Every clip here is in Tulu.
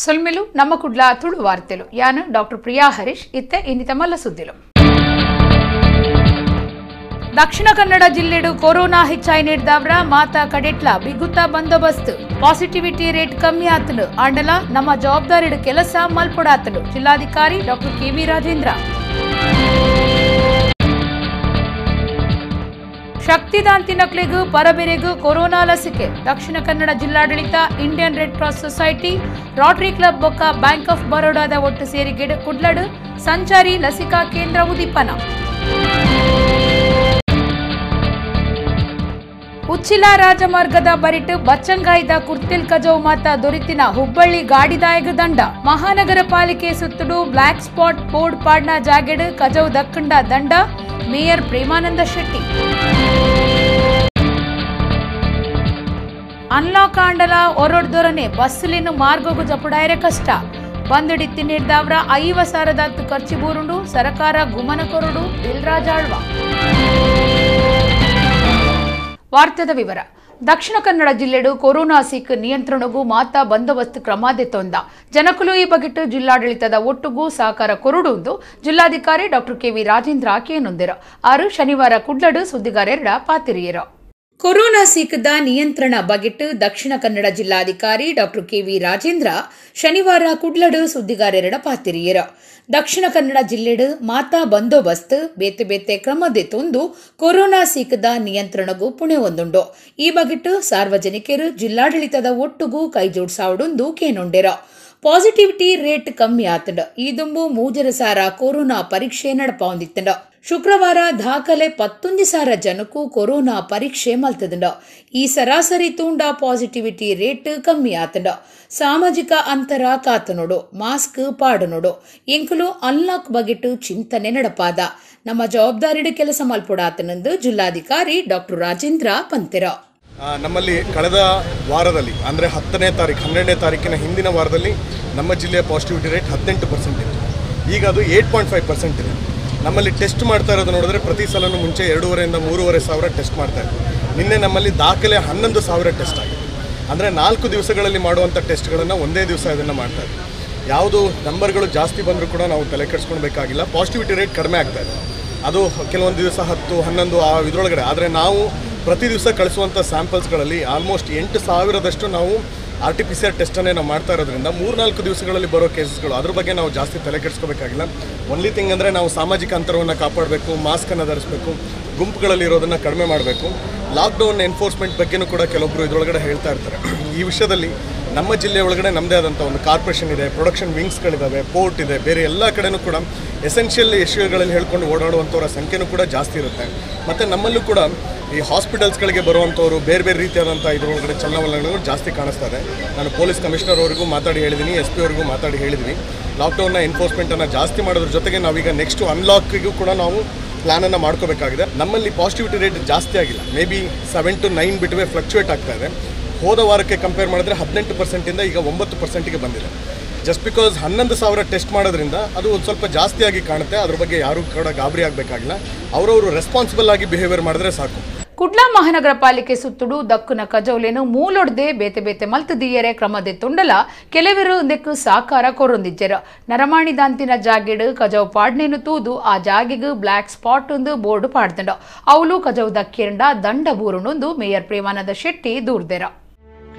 ಸೊಲ್ಮೆಲು ನಮ್ಮ ಕುಡ್ಲ ತುಳು ವಾರ್ತೆಲು ಯಾನು ಡಾಕ್ಟರ್ ಪ್ರಿಯಾ ಹರೀಶ್ ಇತ್ತೆ ಇನ್ನಿತ ಮಲ್ಲ ಸುದ್ದಿಲು. ದಕ್ಷಿಣ ಕನ್ನಡ ಜಿಲ್ಲೆಡು ಕೊರೋನಾ ಹೆಚ್ಚಾಯಿ ನೀಡಿದವರ ಮಾತಾ ಕಡೆಟ್ಲ ಬಿಗುತ್ತ ಬಂದೋಬಸ್ತ್. ಪಾಸಿಟಿವಿಟಿ ರೇಟ್ ಕಮ್ಮಿ ಆತನು ಆಂಡಲ ನಮ್ಮ ಜವಾಬ್ದಾರಿ ಕೆಲಸ ಮಲ್ಪೊಡಾತನು ಜಿಲ್ಲಾಧಿಕಾರಿ ಡಾಕ್ಟರ್ ಕೆವಿ ರಾಜೇಂದ್ರ. ಶಕ್ತಿದಾಂತಿನಕ್ಲೆಗೂ ಪರಬೆರೆಗೂ ಕೊರೋನಾ ಲಸಿಕೆ. ದಕ್ಷಿಣ ಕನ್ನಡ ಜಿಲ್ಲಾಡಳಿತ, Indian Red Cross Society, Rotary Club ಬೊಕ್ಕ ಬ್ಯಾಂಕ್ ಆಫ್ ಬರೋಡಾದ ಒಟ್ಟು ಸೇರಿಗೆಡು ಕುಡ್ಲಡು ಸಂಚಾರಿ ಲಸಿಕಾ ಕೇಂದ್ರ ಉದೀಪನ. ಉಚ್ಚಿಲ ರಾಜಮಾರ್ಗದ ಬರಿಟು ಬಚ್ಚಂಗಾಯ್ದ ಕುರ್ತಿಲ್ ಕಜವು ಮಾತ ದೊರಿತಿನ ಹುಬ್ಬಳ್ಳಿ ಗಾಡಿದಾಯಗ ದಂಡ. ಮಹಾನಗರ ಪಾಲಿಕೆ ಸುತ್ತಡು ಬ್ಲಾಕ್ ಸ್ಪಾಟ್ ಬೋರ್ಡ್ ಪಾಡ್ನ ಜಾಗೆಡು ಕಜವು ದಕ್ಕಂಡ ದಂಡ. ಮೇಯರ್ ಪ್ರೇಮಾನಂದ ಶೆಟ್ಟಿ. ಅನ್ಲಾಕ್ ಆಂಡಲ ಒರೊಡ್ದೊರನೆ ಬಸ್ಸುಲಿನ ಮಾರ್ಗಗು ಜಪುಡಾಯರೆ ಕಷ್ಟ. ಬಂದಡಿತ್ತಿ ನೀಡ್ದವರ 50,000 ಖರ್ಚು ಬೂರುಂಡು. ಸರಕಾರ ಗುಮನ ಕೊರಡು. ದಿಲ್ರಾಜ್ ಆಳ್ವ. ವಾರ್ತೆದ ವಿವರ. ದಕ್ಷಿಣ ಕನ್ನಡ ಜಿಲ್ಲೆಡು ಕೊರೋನಾ ಸೀಕ್ ನಿಯಂತ್ರಣಗೂ ಮಾತಾ ಬಂದೋಬಸ್ತ್ ಕ್ರಮ ದೆತ್ತೊಂದ ಜನಕುಲು ಈ ಬಗೆಟ್ ಜಿಲ್ಲಾಡಳಿತದ ಒಟ್ಟುಗೂ ಸಹಕಾರ ಕೊರಡುಂದು ಜಿಲ್ಲಾಧಿಕಾರಿ ಡಾಕ್ಟರ್ ಕೆವಿ ರಾಜೇಂದ್ರ ಕೇನೊಂದಿರು. ಆರು ಶನಿವಾರ ಕುಡ್ಲಡು ಸುದ್ದಿಗಾರರ ಪಾತಿರಿಯರು. ಕೊರೋನಾ ಸೀಕದ ನಿಯಂತ್ರಣ ಬಗೆಟ್ ದಕ್ಷಿಣ ಕನ್ನಡ ಜಿಲ್ಲಾಧಿಕಾರಿ ಡಾಕ್ಟರ್ ಕೆವಿ ರಾಜೇಂದ್ರ ಶನಿವಾರ ಕುಡ್ಲಡು ಸುದ್ದಿಗಾರರ ಪಾತಿರಿಯರು. ದಕ್ಷಿಣ ಕನ್ನಡ ಜಿಲ್ಲೆಡು ಮಾತಾ ಬಂದೋಬಸ್ತ್ ಬೇತೆ ಬೇತೆ ಕ್ರಮದೆತ್ತೊಂದು ಕೊರೋನಾ ಸೀಕದ ನಿಯಂತ್ರಣಗೂ ಪುಣೆ ಒಂದುಂಡು. ಈ ಬಗೆಟ್ ಸಾರ್ವಜನಿಕರು ಜಿಲ್ಲಾಡಳಿತದ ಒಟ್ಟುಗೂ ಕೈಜೋಡಿಸಾವುಡುಂದು ಕೇನೊಂಡೆರ. ಪಾಸಿಟಿವಿಟಿ ರೇಟ್ ಕಮ್ಮಿ ಆತಂಡ. ಈ ದುಂಬು 3,500 ಕೊರೋನಾ ಪರೀಕ್ಷೆ ನಡಪಾವಂದಿತ್ತಂಡ. ಶುಕ್ರವಾರ ದಾಖಲೆ 19,000 ಜನಕ್ಕೂ ಕೊರೋನಾ ಪರೀಕ್ಷೆ ಮಲ್ತದಂಡ. ಈ ಸರಾಸರಿ ತೂಂಡ ಪಾಸಿಟಿವಿಟಿ ರೇಟ್ ಕಮ್ಮಿ ಆತಂಡ. ಸಾಮಾಜಿಕ ಅಂತರ ಕಾತನೋಡು, ಮಾಸ್ಕ್ ಪಾಡನೋಡು, ಎಂಕುಲು ಅನ್ಲಾಕ್ ಬಗೆಟ್ ಚಿಂತನೆ ನಡಪಾದ ನಮ್ಮ ಜವಾಬ್ದಾರಿ ಕೆಲಸ ಮಲ್ಪೊಡಾತನಂದು ಜಿಲ್ಲಾಧಿಕಾರಿ ಡಾಕ್ಟರ್ ರಾಜೇಂದ್ರ ಪಂತೆರ. ನಮ್ಮಲ್ಲಿ ಕಳೆದ ವಾರದಲ್ಲಿ ಅಂದರೆ 10ನೇ ತಾರೀಕು 12ನೇ ತಾರೀಕಿನ ಹಿಂದಿನ ವಾರದಲ್ಲಿ ನಮ್ಮ ಜಿಲ್ಲೆಯ ಪಾಸಿಟಿವಿಟಿ ರೇಟ್ 18% ಇತ್ತು. ಈಗ ಅದು 8.5% ಇದೆ. ನಮ್ಮಲ್ಲಿ ಟೆಸ್ಟ್ ಮಾಡ್ತಾ ಇರೋದು ನೋಡಿದ್ರೆ ಪ್ರತಿ ಸಲನೂ ಮುಂಚೆ 2,500 ಇಂದ 3,500 ಟೆಸ್ಟ್ ಮಾಡ್ತಾಯಿದ್ರು. ನಿನ್ನೆ ನಮ್ಮಲ್ಲಿ ದಾಖಲೆ 11,000 ಟೆಸ್ಟ್ ಆಗಿದೆ. ಅಂದರೆ 4 ದಿವಸಗಳಲ್ಲಿ ಮಾಡುವಂಥ ಟೆಸ್ಟ್ಗಳನ್ನು ಒಂದೇ ದಿವಸ ಇದನ್ನು ಮಾಡ್ತಾಯಿದ್ರು. ಯಾವುದು ನಂಬರ್ಗಳು ಜಾಸ್ತಿ ಬಂದರೂ ಕೂಡ ನಾವು ತಲೆ ಕೆಡಿಸ್ಕೊಳ್ಬೇಕಾಗಿಲ್ಲ. ಪಾಸಿಟಿವಿಟಿ ರೇಟ್ ಕಡಿಮೆ ಆಗ್ತಾಯಿದೆ. ಅದು ಕೆಲವೊಂದು ದಿವಸ 10, 11 ಆ ಇದರೊಳಗಡೆ. ಆದರೆ ನಾವು ಪ್ರತಿ ದಿವಸ ಕಳಿಸುವಂಥ ಸ್ಯಾಂಪಲ್ಸ್ಗಳಲ್ಲಿ ಆಲ್ಮೋಸ್ಟ್ 8,000ದಷ್ಟು ನಾವು RT-PCR ಟೆಸ್ಟನ್ನೇ ನಾವು ಮಾಡ್ತಾ ಇರೋದ್ರಿಂದ 3-4 ದಿವಸಗಳಲ್ಲಿ ಬರೋ ಕೇಸಸ್ಗಳು ಅದ್ರ ಬಗ್ಗೆ ನಾವು ಜಾಸ್ತಿ ತಲೆ ಕೆಡಿಸ್ಕೋಬೇಕಾಗಿಲ್ಲ. ಒನ್ಲಿ ಥಿಂಗ್ ಅಂದರೆ ನಾವು ಸಾಮಾಜಿಕ ಅಂತರವನ್ನು ಕಾಪಾಡಬೇಕು, ಮಾಸ್ಕನ್ನು ಧರಿಸಬೇಕು, ಗುಂಪುಗಳಲ್ಲಿ ಇರೋದನ್ನು ಕಡಿಮೆ ಮಾಡಬೇಕು. ಲಾಕ್ಡೌನ್ ಎನ್ಫೋರ್ಸ್ಮೆಂಟ್ ಬಗ್ಗೆಯೂ ಕೂಡ ಕೆಲವೊಬ್ಬರು ಇದರೊಳಗಡೆ ಹೇಳ್ತಾ ಇರ್ತಾರೆ. ಈ ವಿಷಯದಲ್ಲಿ ನಮ್ಮ ಜಿಲ್ಲೆ ಒಳಗಡೆ ನಮ್ಮದೇ ಆದಂಥ ಒಂದು ಕಾರ್ಪೊರೇಷನ್ ಇದೆ, ಪ್ರೊಡಕ್ಷನ್ ವಿಂಗ್ಸ್ಗಳಿದ್ದಾವೆ, ಪೋರ್ಟ್ ಇದೆ, ಬೇರೆ ಎಲ್ಲ ಕಡೆಯೂ ಕೂಡ ಎಸೆನ್ಷಿಯಲ್ ಇಶ್ಯೂಗಳಲ್ಲಿ ಹೇಳ್ಕೊಂಡು ಓಡಾಡುವಂಥವರ ಸಂಖ್ಯೆನೂ ಕೂಡ ಜಾಸ್ತಿ ಇರುತ್ತೆ. ಮತ್ತು ನಮ್ಮಲ್ಲೂ ಕೂಡ ಈ ಹಾಸ್ಪಿಟಲ್ಸ್ಗಳಿಗೆ ಬರುವಂಥವ್ರು ಬೇರೆ ಬೇರೆ ರೀತಿಯಾದಂಥ ಇದರೊಳಗಡೆ ಚಲನವಲನಗಳು ಜಾಸ್ತಿ ಕಾಣಿಸ್ತಾ ಇದೆ. ನಾನು ಪೊಲೀಸ್ ಕಮಿಷನರ್ ಅವರಿಗೂ ಮಾತಾಡಿ ಹೇಳಿದ್ದೀನಿ, SP ಅವರಿಗೂ ಮಾತಾಡಿ ಹೇಳಿದ್ವಿ. ಲಾಕ್ಡೌನ್ನ ಎನ್ಫೋರ್ಸ್ಮೆಂಟನ್ನು ಜಾಸ್ತಿ ಮಾಡೋದ್ರ ಜೊತೆಗೆ ನಾವೀಗ ನೆಕ್ಸ್ಟು ಅನ್ಲಾಕಿಗೂ ಕೂಡ ನಾವು ಪ್ಲ್ಯಾನನ್ನು ಮಾಡ್ಕೋಬೇಕಾಗಿದೆ. ನಮ್ಮಲ್ಲಿ ಪಾಸಿಟಿವಿಟಿ ರೇಟ್ ಜಾಸ್ತಿ ಆಗಿಲ್ಲ, ಮೇ ಬಿ 7 to 9 ಬಿಟ್ವೆ ಫ್ಲಕ್ಚುಯೇಟ್ ಆಗ್ತಾ ಇದೆ. ಹೋದ ವಾರಕ್ಕೆ ಕಂಪೇರ್ ಮಾಡಿದ್ರೆ 18% ಈಗ 9%ಗೆ ಬಂದಿದೆ. ಜಸ್ಟ್ because 11,000 test ಮಾಡೋದ್ರಿಂದ ಅದು ಒಂದು ಸ್ವಲ್ಪ ಜಾಸ್ತಿಯಾಗಿ ಕಾಣುತ್ತೆ. ಅದ್ರ ಬಗ್ಗೆ ಯಾರೂ ಕೂಡ ಗಾಬರಿ ಆಗಬೇಕಾಗಿಲ್ಲ. ಅವರವರು ರೆಸ್ಪಾನ್ಸಿಬಲ್ ಆಗಿ ಬಿಹೇವಿಯರ್ ಮಾಡಿದ್ರೆ ಸಾಕು. ಕುಡ್ಲ ಮಹಾನಗರ ಪಾಲಿಕೆ ಸುತ್ತುಡು ದಕ್ಕುನ ಕಜೌಲೇನು ಮೂಲೊಡ್ದೆ ಬೇತೆ ಬೇತೆ ಮಲ್ತದೀಯರೆ ಕ್ರಮದೆ ತುಂಡಲ ಕೆಲವರು ಒಂದಕ್ಕೂ ಸಾಕಾರ ಕೊರೊಂದಿಜ್ಜರು. ನರಮಾಣಿ ದಾಂತಿನ ಜಾಗೆಡು ಕಜವು ಪಾಡ್ನೇನು ತೂದು ಆ ಜಾಗೆಗು ಬ್ಲಾಕ್ ಸ್ಪಾಟ್ ಒಂದು ಬೋರ್ಡ್ ಪಾಡ್ದಂಡ. ಅವಳು ಕಜವು ದಕ್ಕಿರಂಡ ದಂಡ ಬೂರುನೊಂದು ಮೇಯರ್ ಪ್ರೇಮಾನಂದ ಶೆಟ್ಟಿ ದೂರ್ದೆರ.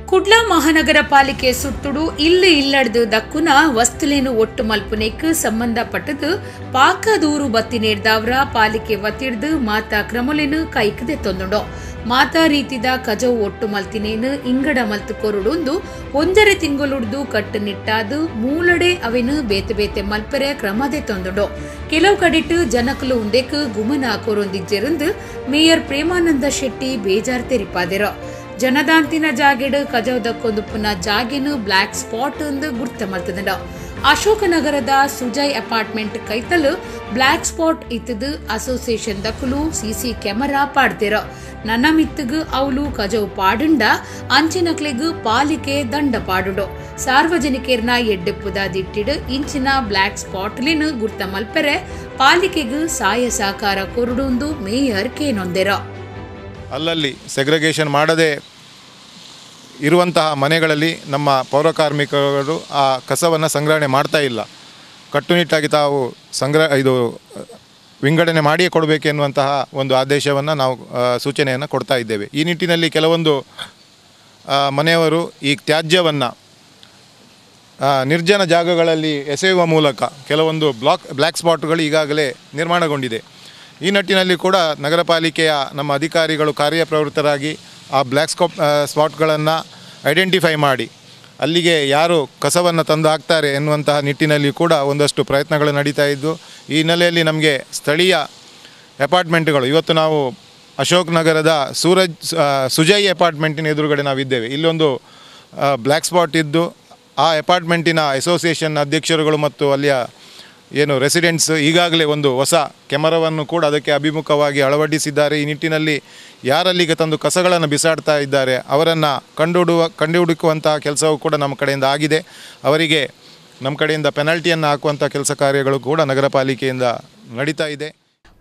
ಕುಡ್ಲ ಮಹಾನಗರ ಪಾಲಿಕೆ ಸುತ್ತುಡು ಇಲ್ಲಿ ಇಲ್ಲಡ್ದು ದಕ್ಕುನ ವಸ್ತುಲೇನು ಒಟ್ಟು ಮಲ್ಪುನೇಕ್ ಸಂಬಂಧಪಟ್ಟದು ಪಾಕ ದೂರು ಬತ್ತಿ ನೀಡ್ದವರ ಪಾಲಿಕೆ ವತಿಡ್ದು ಮಾತಾ ಕ್ರಮಲೇನು ಕೈಕದೆ ತೊಂದುಂಡು. ಮಾತಾ ರೀತಿದ ಕಜವು ಒಟ್ಟು ಮಲ್ತಿನೇನು ಇಂಗಡ ಮಲ್ತು ಕೊರುಡುಂದು 1.5 ತಿಂಗಳುಡ್ದು ಕಟ್ಟುನಿಟ್ಟಾದು ಮೂಲಡೆ ಅವೇನು ಬೇತೆ ಬೇತೆ ಮಲ್ಪರೆ ಕ್ರಮದೆ ತೊಂದುಂಡು. ಕೆಲವು ಕಡಿಟ್ಟು ಜನಕಲು ಉಂದೆಕ್ ಗುಮನ ಕೊರೊಂದಿಜ್ಜೆರಂದು ಮೇಯರ್ ಪ್ರೇಮಾನಂದ ಶೆಟ್ಟಿ ಬೇಜಾರ್ ತೆರಿಪಾದಿರ. ಜನದಾಂತಿನ ಜಾಗೆಡು ಕಜವು ಪುನಃ ಜಾಗೆನು ಬ್ಲಾಕ್ ಸ್ಪಾಟ್ ಎಂದು ಗುರ್ತ ಮಲ್ತದಂಡ. ಅಶೋಕನಗರದ ಸುಜಯ್ ಅಪಾರ್ಟ್ಮೆಂಟ್ ಕೈತಲು ಬ್ಲಾಕ್ ಸ್ಪಾಟ್ ಇತ್ತದು ಅಸೋಸಿಯೇಷನ್ ದಕ್ಕಲು ಸಿಸಿ ಕ್ಯಾಮರಾ ಪಾಡ್ದಿರ. ನನ್ನ ಮಿತ್ತಗು ಅವಳು ಕಜವು ಪಾಡುಂಡ ಅಂಚಿನಕ್ಲೆಗು ಪಾಲಿಕೆ ದಂಡ ಪಾಡುಂಡು. ಸಾರ್ವಜನಿಕರ್ನ ಎಡ್ಡೆಪ್ಪುದ ದಿಟ್ಟಿಡು ಇಂಚಿನ ಬ್ಲಾಕ್ ಸ್ಪಾಟ್ಲಿನ ಗುರ್ತ ಮಲ್ಪೆರೆ ಪಾಲಿಕೆಗು ಸಾಯ ಸಹಕಾರ ಕೊರುಡುಂದು ಮೇಯರ್ ಕೇನೊಂದೆರ. ಅಲ್ಲಲ್ಲಿ ಸೆಗ್ರಿಗೇಷನ್ ಮಾಡದೆ ಇರುವಂತಹ ಮನೆಗಳಲ್ಲಿ ನಮ್ಮ ಪೌರಕಾರ್ಮಿಕರು ಆ ಕಸವನ್ನು ಸಂಗ್ರಹಣೆ ಮಾಡ್ತಾ ಇಲ್ಲ. ಕಟ್ಟುನಿಟ್ಟಾಗಿ ತಾವು ಇದು ವಿಂಗಡಣೆ ಮಾಡಿಯೇ ಕೊಡಬೇಕು ಎನ್ನುವಂತಹ ಒಂದು ಆದೇಶವನ್ನು ನಾವು ಸೂಚನೆಯನ್ನು ಕೊಡ್ತಾ ಇದ್ದೇವೆ. ಈ ನಿಟ್ಟಿನಲ್ಲಿ ಕೆಲವೊಂದು ಮನೆಯವರು ಈ ತ್ಯಾಜ್ಯವನ್ನು ನಿರ್ಜನ ಜಾಗಗಳಲ್ಲಿ ಎಸೆಯುವ ಮೂಲಕ ಕೆಲವೊಂದು ಬ್ಲ್ಯಾಕ್ ಸ್ಪಾಟ್ಗಳು ಈಗಾಗಲೇ ನಿರ್ಮಾಣಗೊಂಡಿದೆ. ಈ ನಿಟ್ಟಿನಲ್ಲಿ ಕೂಡ ನಗರ ಪಾಲಿಕೆಯ ನಮ್ಮ ಅಧಿಕಾರಿಗಳು ಕಾರ್ಯಪ್ರವೃತ್ತರಾಗಿ ಆ ಬ್ಲ್ಯಾಕ್ ಸ್ಪಾಟ್ಗಳನ್ನು ಐಡೆಂಟಿಫೈ ಮಾಡಿ ಅಲ್ಲಿಗೆ ಯಾರು ಕಸವನ್ನು ತಂದು ಹಾಕ್ತಾರೆ ಎನ್ನುವಂತಹ ನಿಟ್ಟಿನಲ್ಲಿ ಕೂಡ ಒಂದಷ್ಟು ಪ್ರಯತ್ನಗಳು ನಡೀತಾ ಇದ್ದು, ಈ ಹಿನ್ನೆಲೆಯಲ್ಲಿ ನಮಗೆ ಸ್ಥಳೀಯ ಅಪಾರ್ಟ್ಮೆಂಟ್ಗಳು, ಇವತ್ತು ನಾವು ಅಶೋಕ್ ನಗರದ ಸುಜಯ್ ಅಪಾರ್ಟ್ಮೆಂಟಿನ ಎದುರುಗಡೆ ನಾವಿದ್ದೇವೆ. ಇಲ್ಲೊಂದು ಬ್ಲ್ಯಾಕ್ ಸ್ಪಾಟ್ ಇದ್ದು ಆ ಅಪಾರ್ಟ್ಮೆಂಟಿನ ಅಸೋಸಿಯೇಷನ್ ಅಧ್ಯಕ್ಷರುಗಳು ಮತ್ತು ಅಲ್ಲಿಯ ಏನು ರೆಸಿಡೆಂಟ್ಸ್ ಈಗಾಗಲೇ ಒಂದು ಹೊಸ ಕೆಮರಾವನ್ನು ಕೂಡ ಅದಕ್ಕೆ ಅಭಿಮುಖವಾಗಿ ಅಳವಡಿಸಿದ್ದಾರೆ. ಈ ನಿಟ್ಟಿನಲ್ಲಿ ಯಾರಲ್ಲಿಗೆ ತಂದು ಕಸಗಳನ್ನು ಬಿಸಾಡ್ತಾ ಇದ್ದಾರೆ ಅವರನ್ನು ಕಂಡುಹುಡುಕುವಂತಹ ಕೆಲಸವೂ ಕೂಡ ನಮ್ಮ ಕಡೆಯಿಂದ ಆಗಿದೆ. ಅವರಿಗೆ ನಮ್ಮ ಕಡೆಯಿಂದ ಪೆನಾಲ್ಟಿಯನ್ನು ಹಾಕುವಂಥ ಕೆಲಸ ಕಾರ್ಯಗಳು ಕೂಡ ನಗರ ಪಾಲಿಕೆಯಿಂದ ನಡೀತಾ ಇದೆ.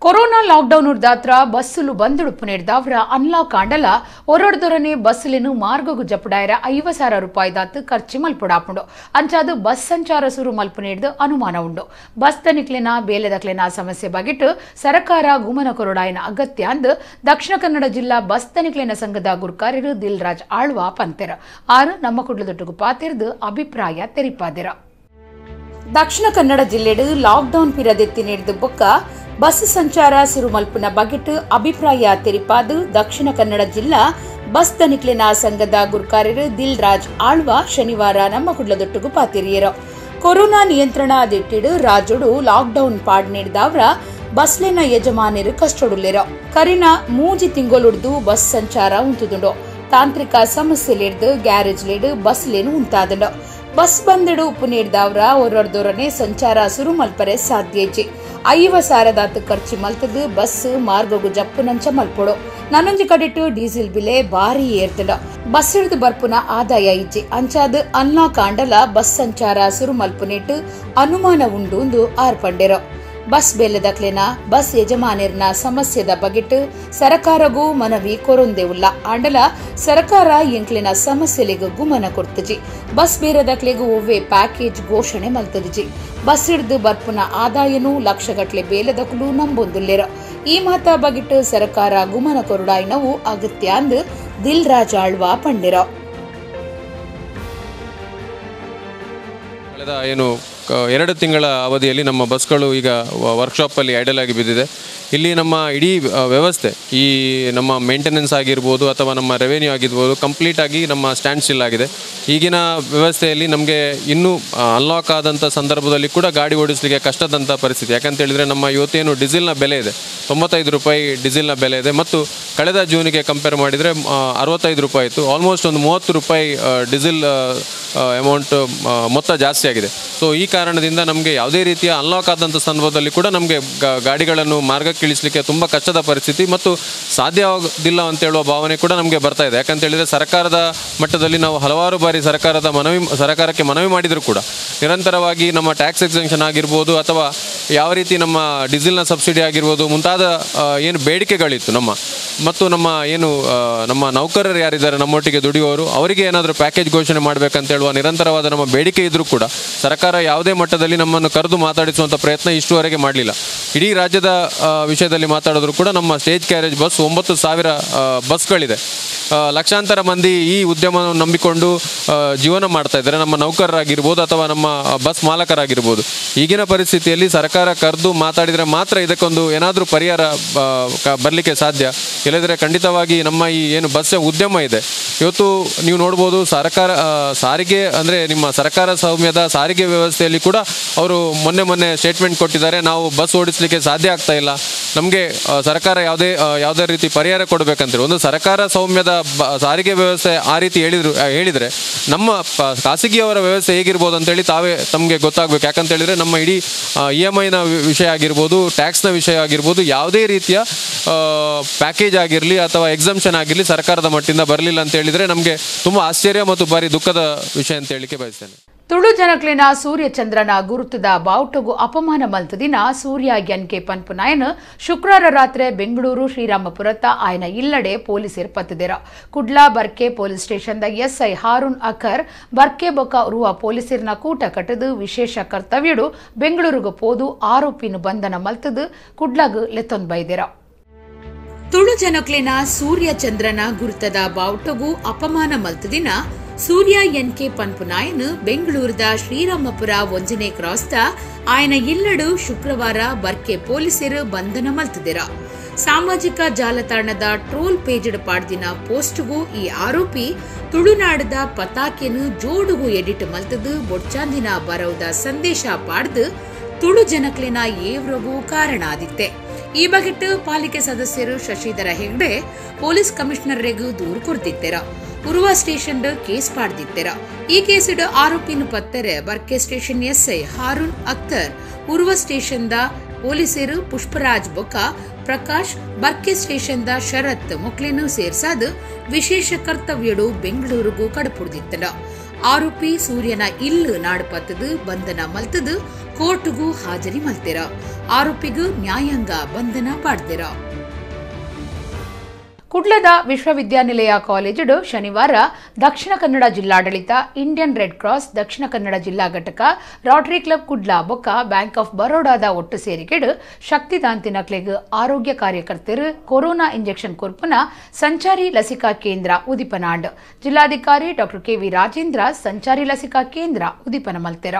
ಕೊರೋನಾ ಲಾಕ್ಡೌನ್ ದಾತ್ರ ಬಸ್ಸುಲು ಬಂದುಡುಪು ನೀಡಿದವರ ಅನ್ಲಾಕ್ ಆಂಡಲ ಒರೊಡ್ದೊರನೆ ಬಸ್ಸುಲೆನು ಮಾರ್ಗಗು ಜಪಡಾಯರ 50,000 ರೂಪಾಯಿ ದಾತು ಖರ್ಚು ಮಲ್ಪುಡಾಪುಂಡು. ಅಂಚಾದು ಬಸ್ ಸಂಚಾರ ಸುರು ಮಲ್ಪು ನೀಡಿದ ಅನುಮಾನ ಉಂಡು. ಬಸ್ ತನಿಕ್ಲೆನ ಬೇಲೆದಕ್ಲೆನ ಸಮಸ್ಯೆ ಬಗೆಟ್ಟು ಸರಕಾರ ಗುಮನ ಕೊರಡಾಯನ ಅಗತ್ಯ ಅಂದು ದಕ್ಷಿಣ ಕನ್ನಡ ಜಿಲ್ಲಾ ಬಸ್ ತನಿಕ್ಲೆನ ಸಂಘದ ಗುರ್ಕಾರ್ಯರು ದಿಲ್ರಾಜ್ ಆಳ್ವಾ ಪಂತೆರ ಆರು ನಮ್ಮ ಕುಡ್ಲದೊಟ್ಟುಗು ಪಾತಿರ್ದು ಅಭಿಪ್ರಾಯ ತೆರಿಪಾದಿರ. ದಕ್ಷಿಣ ಕನ್ನಡ ಜಿಲ್ಲೆಡು ಲಾಕ್ಡೌನ್ ಪಿರದೆತ್ತಿ ನೀಡಿದ ಬೊಕ್ಕ ಬಸ್ ಸಂಚಾರ ಸುರುಮಲ್ಪುನ ಬಗೆಟ್ ಅಭಿಪ್ರಾಯ ತೆರಿಪಾದು ದಕ್ಷಿಣ ಕನ್ನಡ ಜಿಲ್ಲಾ ಬಸ್ ತನಿಕ್ಲೆನ ಸಂಘದ ಗುರ್ಕಾರ್ಯರು ದಿಲ್ರಾಜ್ ಆಳ್ವಾ ಶನಿವಾರ ನಮ್ಮ ಕುಡ್ಲದೊಟ್ಟುಗು ಪಾತಿರಿಯರು. ಕೊರೋನಾ ನಿಯಂತ್ರಣ ದಿಟ್ಟಿಡು ರಾಜುಡು ಲಾಕ್ಡೌನ್ ಪಾಡ್ ನೀಡಿದವರ ಬಸ್ಲೆನ ಯಜಮಾನರು ಕಷ್ಟೊಡುಲ್ಲೆರು. ಕರಿನ 3 ತಿಂಗೊಳುಡ್ದು ಬಸ್ ಸಂಚಾರ ಉಂಟುದುಂಡು. ತಾಂತ್ರಿಕ ಸಮಸ್ಯೆಲಿಡ್ದು ಗ್ಯಾರೇಜ್ ಲೇಡು ಬಸ್ಲೇನು ಉಂಟಾದುಂಡು. ಬಸ್ ಬಂದಿಡು ಉಪ್ಪು ನೀಡಿದವರ ಒರೊರ್ದೊರನೆ ಸಂಚಾರ ಸುರು ಮಲ್ಪರೆ ಸಾಧ್ಯ ಇಜ್ಜಿ. 50,000 ದಾತು ಖರ್ಚು ಮಲ್ತದು ಬಸ್ ಮಾರ್ಗಗು ಜಪ್ಪುನಂಚ ಮಲ್ಪೊಡು. ನಾನೊಂಜಿ ಕಡೆಟು ಡೀಸೆಲ್ ಬಿಲೆ ಭಾರಿ ಏರ್ತುಂಡು. ಬಸ್ ಹಿಡಿದು ಬರ್ಪುನ ಆದಾಯ ಇಜ್ಜಿ. ಅಂಚಾದ್ ಅನ್ಲಾಕ್ ಆಂಡಲ ಬಸ್ ಸಂಚಾರ ಸುರು ಮಲ್ಪುನೆಟ್ಟು ಅನುಮಾನ ಉಂಡು ಎಂದು ಆರ್ಪಂಡೆರು. ಬಸ್ ಬೇಲೆದಕ್ಲೆನ ಬಸ್ ಯಜಮಾನರ್ನ ಸಮಸ್ಯೆದ ಬಗೆಟ್ ಸರಕಾರಗೂ ಮನವಿ ಕೊರೊಂದೆ ಉಲ್ಲ. ಆಂಡಲ ಸರಕಾರ ಎಂಕ್ಲೆನ ಸಮಸ್ಯೆಲೆಗ್ ಗುಮನ ಕೊರ್ತುಜಿ. ಬಸ್ ಬೇರೆದಕ್ಲೆಗ್ ಒವ್ವೆ ಪ್ಯಾಕೇಜ್ ಘೋಷಣೆ ಮಲ್ತದಿಜಿ. ಬಸ್ ಹಿಡ್ದು ಬರ್ಪುನ ಆದಾಯನೂ ಲಕ್ಷಗಟ್ಲೆ ಬೇಲೆದಕ್ಲು ನಂಬೊಂದುಲ್ಲೆರು. ಈ ಮಾತ ಬಗೆಟ್ ಸರಕಾರ ಗುಮನ ಕೊರುಡಾಯ್ನವು ಅಗತ್ಯ ಅಂದ್ ದಿಲ್ರಾಜ್ ಆಳ್ವಾ ಪಂಡಿರ. ಕಳೆದ ಏನು 2 ತಿಂಗಳ ಅವಧಿಯಲ್ಲಿ ನಮ್ಮ ಬಸ್ಗಳು ಈಗ ವರ್ಕ್ಶಾಪಲ್ಲಿ ಐಡಲ್ ಆಗಿ ಬಿದ್ದಿದೆ. ಇಲ್ಲಿ ನಮ್ಮ ಇಡೀ ವ್ಯವಸ್ಥೆ, ಈ ನಮ್ಮ ಮೇಂಟೆನೆನ್ಸ್ ಆಗಿರ್ಬೋದು ಅಥವಾ ನಮ್ಮ ರೆವೆನ್ಯೂ ಆಗಿರ್ಬೋದು, ಕಂಪ್ಲೀಟಾಗಿ ನಮ್ಮ ಸ್ಟ್ಯಾಂಡ್ ಸ್ಟಿಲ್ ಆಗಿದೆ. ಈಗಿನ ವ್ಯವಸ್ಥೆಯಲ್ಲಿ ನಮಗೆ ಇನ್ನೂ ಅನ್ಲಾಕ್ ಆದಂಥ ಸಂದರ್ಭದಲ್ಲಿ ಕೂಡ ಗಾಡಿ ಓಡಿಸಲಿಕ್ಕೆ ಕಷ್ಟದಂಥ ಪರಿಸ್ಥಿತಿ. ಯಾಕಂತೇಳಿದರೆ ನಮ್ಮ ಇವತ್ತೇನು ಡೀಸೆಲ್ನ ಬೆಲೆ ಇದೆ, 95 ರೂಪಾಯಿ ಡೀಸೆಲ್ನ ಬೆಲೆ ಇದೆ ಮತ್ತು ಕಳೆದ ಜೂನಿಗೆ ಕಂಪೇರ್ ಮಾಡಿದರೆ 65 ರೂಪಾಯಿ ಇತ್ತು. ಆಲ್ಮೋಸ್ಟ್ ಒಂದು 30 ರೂಪಾಯಿ ಡೀಸೆಲ್ ಅಮೌಂಟ್ ಮೊತ್ತ ಜಾಸ್ತಿ ಆಗಿದೆ. ಸೊ ಈ ಕಾರಣದಿಂದ ನಮಗೆ ಯಾವುದೇ ರೀತಿಯ ಅನ್ಲಾಕ್ ಆದಂಥ ಸಂದರ್ಭದಲ್ಲಿ ಕೂಡ ನಮಗೆ ಗಾಡಿಗಳನ್ನು ಮಾರ್ಗಕ್ಕೆ ಇಳಿಸಲಿಕ್ಕೆ ತುಂಬ ಕಷ್ಟದ ಪರಿಸ್ಥಿತಿ ಮತ್ತು ಸಾಧ್ಯವಾಗೋದಿಲ್ಲ ಅಂತೇಳುವ ಭಾವನೆ ಕೂಡ ನಮಗೆ ಬರ್ತಾ ಇದೆ. ಯಾಕಂತೇಳಿದರೆ ಸರ್ಕಾರದ ಮಟ್ಟದಲ್ಲಿ ನಾವು ಹಲವಾರು ಬಾರಿ ಸರ್ಕಾರಕ್ಕೆ ಮನವಿ ಮಾಡಿದರೂ ಕೂಡ ನಿರಂತರವಾಗಿ ನಮ್ಮ ಟ್ಯಾಕ್ಸ್ ಎಕ್ಸೆಂಕ್ಷನ್ ಆಗಿರ್ಬೋದು ಅಥವಾ ಯಾವ ರೀತಿ ನಮ್ಮ ಡೀಸೆಲ್ನ ಸಬ್ಸಿಡಿ ಆಗಿರ್ಬೋದು ಮುಂತಾದ ಏನು ಬೇಡಿಕೆಗಳಿತ್ತು ನಮ್ಮ ಮತ್ತು ನಮ್ಮ ಏನು ನಮ್ಮ ನೌಕರರು ಯಾರಿದ್ದಾರೆ ನಮ್ಮೊಟ್ಟಿಗೆ ದುಡಿಯುವವರು ಅವರಿಗೆ ಏನಾದರೂ ಪ್ಯಾಕೇಜ್ ಘೋಷಣೆ ಮಾಡಬೇಕಂತೇಳುವ ನಿರಂತರವಾದ ನಮ್ಮ ಬೇಡಿಕೆ ಇದ್ದರೂ ಕೂಡ ಸರ್ಕಾರ ಯಾವುದೇ ಮಟ್ಟದಲ್ಲಿ ನಮ್ಮನ್ನು ಕರೆದು ಮಾತಾಡಿಸುವಂಥ ಪ್ರಯತ್ನ ಇಷ್ಟುವರೆಗೆ ಮಾಡಲಿಲ್ಲ. ಇಡೀ ರಾಜ್ಯದ ವಿಷಯದಲ್ಲಿ ಮಾತಾಡಿದ್ರು ಕೂಡ ನಮ್ಮ ಸ್ಟೇಜ್ ಕ್ಯಾರೇಜ್ ಬಸ್ 9,000 ಬಸ್ಗಳಿದೆ. ಲಕ್ಷಾಂತರ ಮಂದಿ ಈ ಉದ್ಯಮವನ್ನು ನಂಬಿಕೊಂಡು ಜೀವನ ಮಾಡ್ತಾ ಇದ್ದಾರೆ. ನಮ್ಮ ನೌಕರರಾಗಿರ್ಬೋದು ಅಥವಾ ನಮ್ಮ ಬಸ್ ಮಾಲಕರಾಗಿರ್ಬೋದು. ಈಗಿನ ಪರಿಸ್ಥಿತಿಯಲ್ಲಿ ಸರ್ಕಾರ ಕರೆದು ಮಾತಾಡಿದರೆ ಮಾತ್ರ ಇದಕ್ಕೊಂದು ಏನಾದರೂ ಪರಿಹಾರ ಬರಲಿಕ್ಕೆ ಸಾಧ್ಯ. ಇಲ್ಲದಿದ್ದರೆ ಖಂಡಿತವಾಗಿ ನಮ್ಮ ಈ ಏನು ಬಸ್ ಉದ್ಯಮ ಇದೆ ಇವತ್ತು ನೀವು ನೋಡ್ಬೋದು, ಸರ್ಕಾರ ಸಾರಿಗೆ ಅಂದರೆ ನಿಮ್ಮ ಸರ್ಕಾರ ಸೌಮ್ಯದ ಸಾರಿಗೆ ವ್ಯವಸ್ಥೆಯಲ್ಲಿ ಕೂಡ ಅವರು ಮೊನ್ನೆ ಮೊನ್ನೆ ಸ್ಟೇಟ್ಮೆಂಟ್ ಕೊಟ್ಟಿದ್ದಾರೆ, ನಾವು ಬಸ್ ಓಡಿಸಲಿಕ್ಕೆ ಸಾಧ್ಯ ಆಗ್ತಾ ಇಲ್ಲ, ನಮಗೆ ಸರ್ಕಾರ ಯಾವುದೇ ರೀತಿ ಪರಿಹಾರ ಕೊಡಬೇಕಂತೇಳಿ. ಒಂದು ಸರ್ಕಾರ ಸೌಮ್ಯದ ಸಾರಿಗೆ ವ್ಯವಸ್ಥೆ ಆ ರೀತಿ ಹೇಳಿದರೆ ನಮ್ಮ ಖಾಸಗಿಯವರ ವ್ಯವಸ್ಥೆ ಹೇಗಿರ್ಬೋದು ಅಂತೇಳಿ ತಮಗೆ ಗೊತ್ತಾಗಬೇಕು. ಯಾಕಂತೇಳಿದರೆ ನಮ್ಮ ಇಡೀ EMIನ ವಿಷಯ ಆಗಿರ್ಬೋದು, ಟ್ಯಾಕ್ಸ್ನ ವಿಷಯ ಆಗಿರ್ಬೋದು, ಯಾವುದೇ ರೀತಿಯ ಪ್ಯಾಕೇಜ್ ಆಗಿರಲಿ ಅಥವಾ ಎಕ್ಸಂಪ್ಷನ್ ಆಗಿರಲಿ ಸರ್ಕಾರದ ಮಟ್ಟದಿಂದ ಬರಲಿಲ್ಲ ಅಂತ ಹೇಳಿದರೆ ನಮಗೆ ತುಂಬ ಆಶ್ಚರ್ಯ ಮತ್ತು ಭಾರಿ ದುಃಖದ ವಿಷಯ ಅಂತ ಹೇಳಲಿಕ್ಕೆ ಬಯಸ್ತೇನೆ. Tulu ಜನಕ್ಲೆನ ಸೂರ್ಯಚಂದ್ರನ ಗುರುತದ ಬಾವುಟಗು ಅಪಮಾನ ಮಲ್ತದಿನ ಸೂರ್ಯ ಎನ್ಕೆ ಪನ್ಪುನಾಯನ್ ಶುಕ್ರವಾರ ರಾತ್ರಿ ಬೆಂಗಳೂರು ಶ್ರೀರಾಮಪುರತ್ತ ಆಯನ ಇಲ್ಲಡೆ ಪೊಲೀಸರು ಪತ್ತದಿರ. ಕುಡ್ಲಾ ಬರ್ಕೆ ಪೊಲೀಸ್ ಸ್ಟೇಷನ್ದ ಎಸ್ಐ ಹಾರೂನ್ ಅಖರ್ ಬರ್ಕೆ ಬೊಕ್ಕ ಉರುವ ಪೊಲೀಸರ್ನ ಕೂಟ ಕಟ್ಟದು ವಿಶೇಷ ಕರ್ತವ್ಯಡು ಬೆಂಗಳೂರಿಗೆ ಪೋದು ಆರೋಪಿನ ಬಂಧನ ಮಲ್ತದು ಕುಡ್ಲಾಗ್ ಲೆತ್ತೊಂದು ಬೈದಿರ. ತುಳು ಜನಕ್ಲೆನ ಸೂರ್ಯಚಂದ್ರನ ಗುರುತದ ಬಾವುಟಗು ಅಪಮಾನ ಮಲ್ತದಿನ ಸೂರ್ಯ ಎನ್ಕೆ ಪನ್ಪುನಾಯನ್ ಬೆಂಗಳೂರದ ಶ್ರೀರಾಮಪುರ ಒಂಜನೇ ಕ್ರಾಸ್ದ ಆಯನ ಇಲ್ಲಡು ಶುಕ್ರವಾರ ಬರ್ಕೆ ಪೊಲೀಸರು ಬಂಧನ ಮಲ್ತದಿರ. ಸಾಮಾಜಿಕ ಜಾಲತಾಣದ ಟ್ರೋಲ್ ಪೇಜ್ಡ್ ಪಾಡ್ದಿನ ಪೋಸ್ಟ್ಗೂ ಈ ಆರೋಪಿ ತುಳುನಾಡದ ಪತಾಕೆನು ಜೋಡುಗು ಎಡಿಟ್ ಮಲ್ತದು ಬೊಡ್ಚಾಂದಿನ ಬರೌದ ಸಂದೇಶ ಪಾಡ್ದು ತುಳು ಜನಕ್ಲೆನ ಏವ್ರಗೂ ಕಾರಣ ಆದಿತ್ತೆ. ಈ ಬಗೆಟ್ ಪಾಲಿಕೆ ಸದಸ್ಯರು ಶಶಿಧರ ಹೆಗ್ಡೆ ಪೊಲೀಸ್ ಕಮಿಷನರ್ರೆಗೂ ದೂರು ಕೊಡ್ತಿತ್ತೆರ. Urwa station case ಪಾಡ್ದಿತ್ತೆರ. ಈ ಕೇಸಿಡ್ ಆರೋಪಿನ ಪತ್ತೆರೆ Barke station SI Haroon Akhtar, Urwa station the ಪೊಲೀಸರು ಪುಷ್ಪರಾಜ್ ಬೊಕ್ಕ ಪ್ರಕಾಶ್, ಬರ್ಕೆ ಸ್ಟೇಷನ್ the ಶರತ್ ಮೊಕ್ಲೆನು ಸೇರ್ಸಾದ್ ವಿಶೇಷ ಕರ್ತವ್ಯಡು ಬೆಂಗಳೂರಿಗೂ ಕಡಪುಡ್ದಿತ್ತನ. ಆರೋಪಿ ಸೂರ್ಯನ ಇಲ್ಲು ನಾಡುಪತ್ತದು ಬಂಧನ ಮಲ್ತದು ಕೋರ್ಟ್ಗೂ ಹಾಜರಿ ಮಲ್ತೆರ. ಆರೋಪಿಗೂ ನ್ಯಾಯಾಂಗ ಬಂಧನ ಪಾಡ್ದಿರ. ಕುಡ್ಲದ ವಿಶ್ವವಿದ್ಯಾನಿಲಯ ಕಾಲೇಜು ಶನಿವಾರ ದಕ್ಷಿಣ ಕನ್ನಡ ಜಿಲ್ಲಾಡಳಿತ, Indian red cross Dakshina Kannada ಜಿಲ್ಲಾ ಘಟಕ, ರೋಟರಿ ಕ್ಲಬ್ ಕುಡ್ಲ ಬೊಕ್ಕ ಬ್ಯಾಂಕ್ ಆಫ್ ಬರೋಡಾದ ಒಟ್ಟು ಸೇರಿಕೆಡು ಶಕ್ತಿದಾಂತಿನಕ್ಲೆಗ್ ಆರೋಗ್ಯ ಕಾರ್ಯಕರ್ತರು ಕೊರೋನಾ ಇಂಜೆಕ್ಷನ್ ಕೊರ್ಪುನ ಸಂಚಾರಿ ಲಸಿಕಾ ಕೇಂದ್ರ ಉದಿಪನಾಂಡ್. ಜಿಲ್ಲಾಧಿಕಾರಿ ಡಾ ಕೆವಿ ರಾಜೇಂದ್ರ ಸಂಚಾರಿ ಲಸಿಕಾ ಕೇಂದ್ರ ಉದಿಪನ ಮಲ್ತೆರ.